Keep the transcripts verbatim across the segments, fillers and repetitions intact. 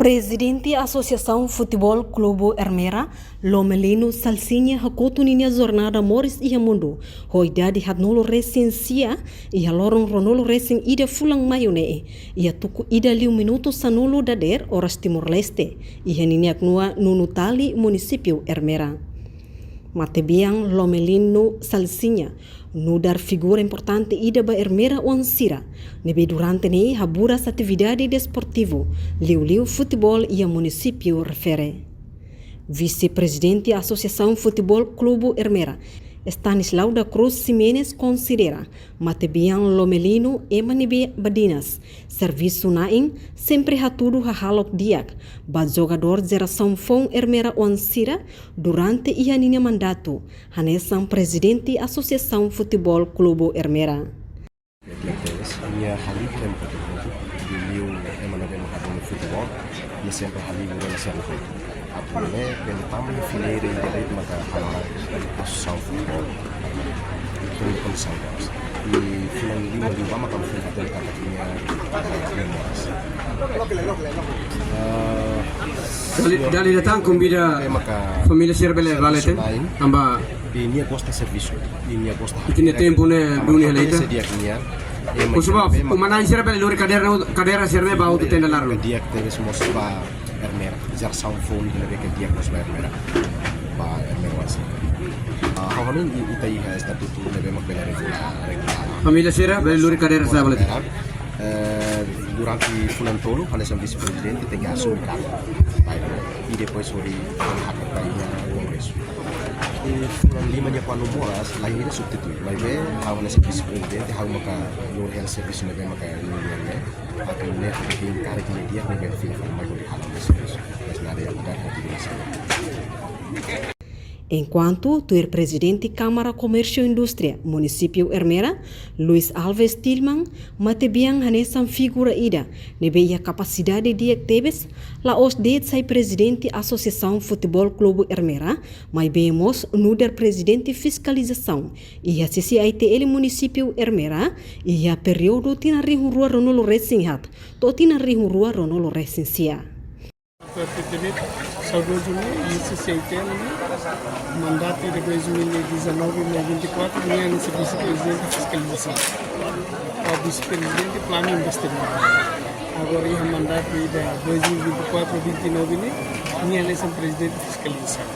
Prezidente Asosiasaun Futeból Klube Ermera, Lomelino Salsinha, hakotu ninia jornada moris iha mundu ho idade haatnulu resin sia, iha loron ruanulu resin ida fulan Maiu ne'e, iha tuku ida liu minutu sanulu dadeer oras Timor-Leste, iha ninia knua Nunutali, munisípiu Ermera. Matebian Lomelino Salsinha nu'udar figura importante ida ba Ermera oan sira, ne'ebé durante ne'e haburas atividade desportivu, liuliu futeból iha munisípiu refere. Vise-Prezidente Asosiasaun Futeból Klube Ermera, Stanislau da Cruz Ximenes, konsidera matebian Lomelino ema ne'ebé badinas servisu-na'in, sempre hatudu hahalok di'ak ba jogadór jerasaun foun Ermera oan sira durante iha ninia mandatu hanesan Prezidente Asosiasaun Futeból Klube Ermera. Nia halo ema ka tutu, liuliu ema ne'ebé maka bele futeból, nia sempre halo ema sira. Atu nune'e, bele tama iha fileira ida de'it maka halo asosiasaun futeból. Itu nia kontribuisaun. I fulan lima liubá maka fila atu katak nia, eh, nia moras. Eh, Dali, dali datang konvida ema ka família sira bele vale te, tanba i nia gosta servisu, i nia gosta. Ita-nia tempu ne'e duni hela ita. Sedia nia. Ema, sebab ema, uma-na'in sira bele lori kadeira, kadeira sira-ne'e ba outro tenda laran. Di'ak tebes mós ba Ermera. Jerasaun foun ne'ebé ke di'ak mós ba Ermera. Ba Ermera oan sira. Ah, ha'u hanoin i-, ita iha estatutu ne'ebé mak bele regula, regula. Família sira bele lori kadeira sira vale te. Eh, durante fulan tolu, hanesan vise-prezidente tenke asume kargu. Baik. I depois hodi hakarak ba iha kongresu. I fulan lima nia kuandu moras, laiha ida substitui. Maibé, ha'u hanesan vise-prezidente, ha'u maka lori hela servisu ne'ebé maka nia, nia, nia. Atu nune'e, atu karik nia di'ak, nia bele fila fali mai hodi halo nia servisu. Mas nada ya mudar, kontinuasaun. Enkuantu tuir Prezidente Kámara Komérsiu Indústria munisípiu Ermera, Luis Alves Tilman, matebian hanesan figura ida ne'ebé iha kapasidade di'ak tebes, la'ós de'it sai Prezidente Asosiasaun Futeból Klube Ermera, maibé mós nu'udar Prezidente Fiskalizasaun iha C C I T L munisípiu Ermera, iha períodu tinan rihun rua ruanulu resin haat to'o tinan rihun rua ruanulu resin sia. Presidente saudozu ne'e, iha C C I T L ne'e, mandatu de dois mil e dezanove mai vinte e quatro, nia hanesan vise-prezidente fiskalizasaun. Ba vise-prezidente planu investimentu. Agora, iha mandatu de dois mil e vinte e quatro, vinte e nove ne'e, nia hanesan prezidente fiskalizasaun.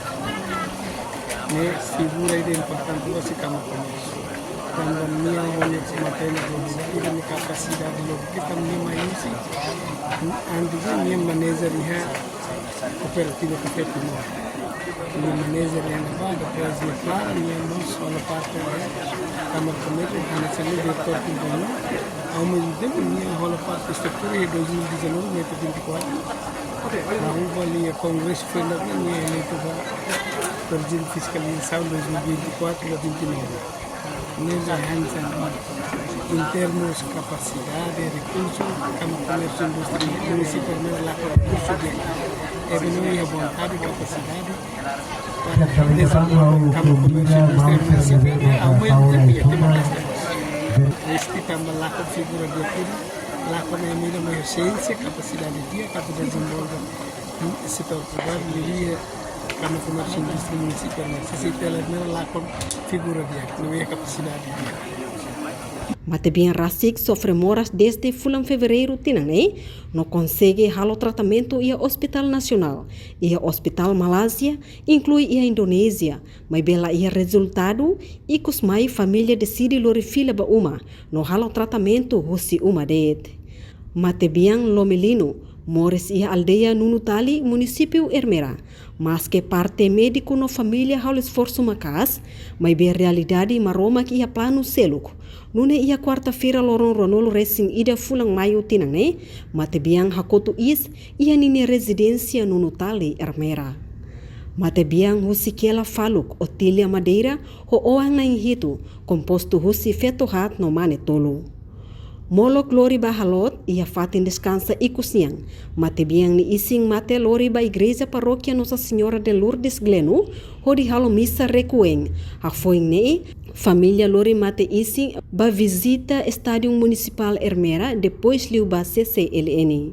Ne'e figura ida importante ba si kama komu. Tanba nia ho nia matenek loos, nia kapasidade loos, nia mai husi, antes nia manager iha kooperativa Kafé Timor. Nia manager iha ne'ebá, depois nia para, nia mós hola parte iha Kámara Komérsiu, hanesan diretór kumpanhia. Ao mesmo tempo, nia hola parte estrutura iha dois mil e dezanove, nia to'o vinte e quatro. Hahú ba iha kongresu foin-sa'e, nia eleitu ba Prezidente Fiskalizasaun dois mil e vinte e quatro ba vinte e nove. Ne'e hanesan, em termos kapasidade, rekursu, Kámara Komérsiu Indústria, munisípiu Ermera lakon rekursu di'ak. Ne'ebé iha vontade, kapasidade, para dezenvolve Kámara Komérsiu Indústria munisípiu, ao mesmo tempo, iha tema. Este tanba lakon figura di'ak, lakon ema ida ho siénsia, kapasidade di'ak, atu dezenvolve setór privadu, iha Kámara Komérsiu Indústria munisípiu Ermera. C C I T L Ermera lakon figura di'ak, no iha kapasidade di'ak. Matebian rasik sofre moras dezde fulan Fevereiru tinan ne'e, no konsege halo tratamentu iha Ospitál Nasionál, iha Ospitál Malázia, inklui iha Indonézia, maibé la iha rezultadu, ikus mai família deside lori fila ba uma, no halo tratamentu husi uma de'it. Matebian Lomelino moris iha aldeia Nunutali, munisípiu Ermera. Maske parte médiku no família halo esforsu maka'as, maibé realidade Maromak iha planu seluk. Nune'e iha kuarta-feira loron ruanulu resin ida fulan Maiu tinan ne'e, matebian hakotu iis iha ninia rezidénsia Nunutali, Ermera. Matebian husi kela faluk, Otília Madeira, ho oan na'in hitu, kompostu husi feto haat no mane tolu. Molok lori ba haloot, iha fatin deskansa ikus nian, matebian nia isin-mate lori ba igreja parókia Nossa Senhora de Lourdes Gleno, hodi halo misa requiem. Hafoin ne'e, família lori mate-isin ba vizita Estádiu Munisipál Ermera, depois liu ba C C L N.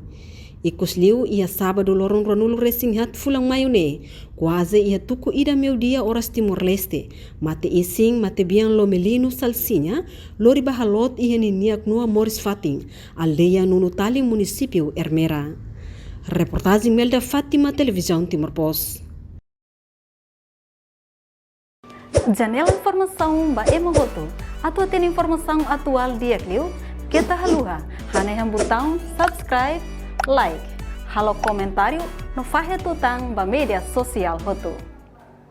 Ikusliu iha sábadu loron ruanulu resin haat fulan Maiu ne'e, kuaze iha tuku ida meiudia oras Timor-Leste, mate-isin matebian Lomelino Salsinha lori ba haloot iha ninia knua moris fatin, aldeia Nunutali, munisípiu Ermera. Reportajen Melda Fátima, Televizaun Timor Post. Janela informasaun ba ema hotu. Atu hatene informasaun atuál di'ak liu, keta haluha hanehan butaun subscribe, like, halo komentáriu no fahe tutan ba média sosiál hotu.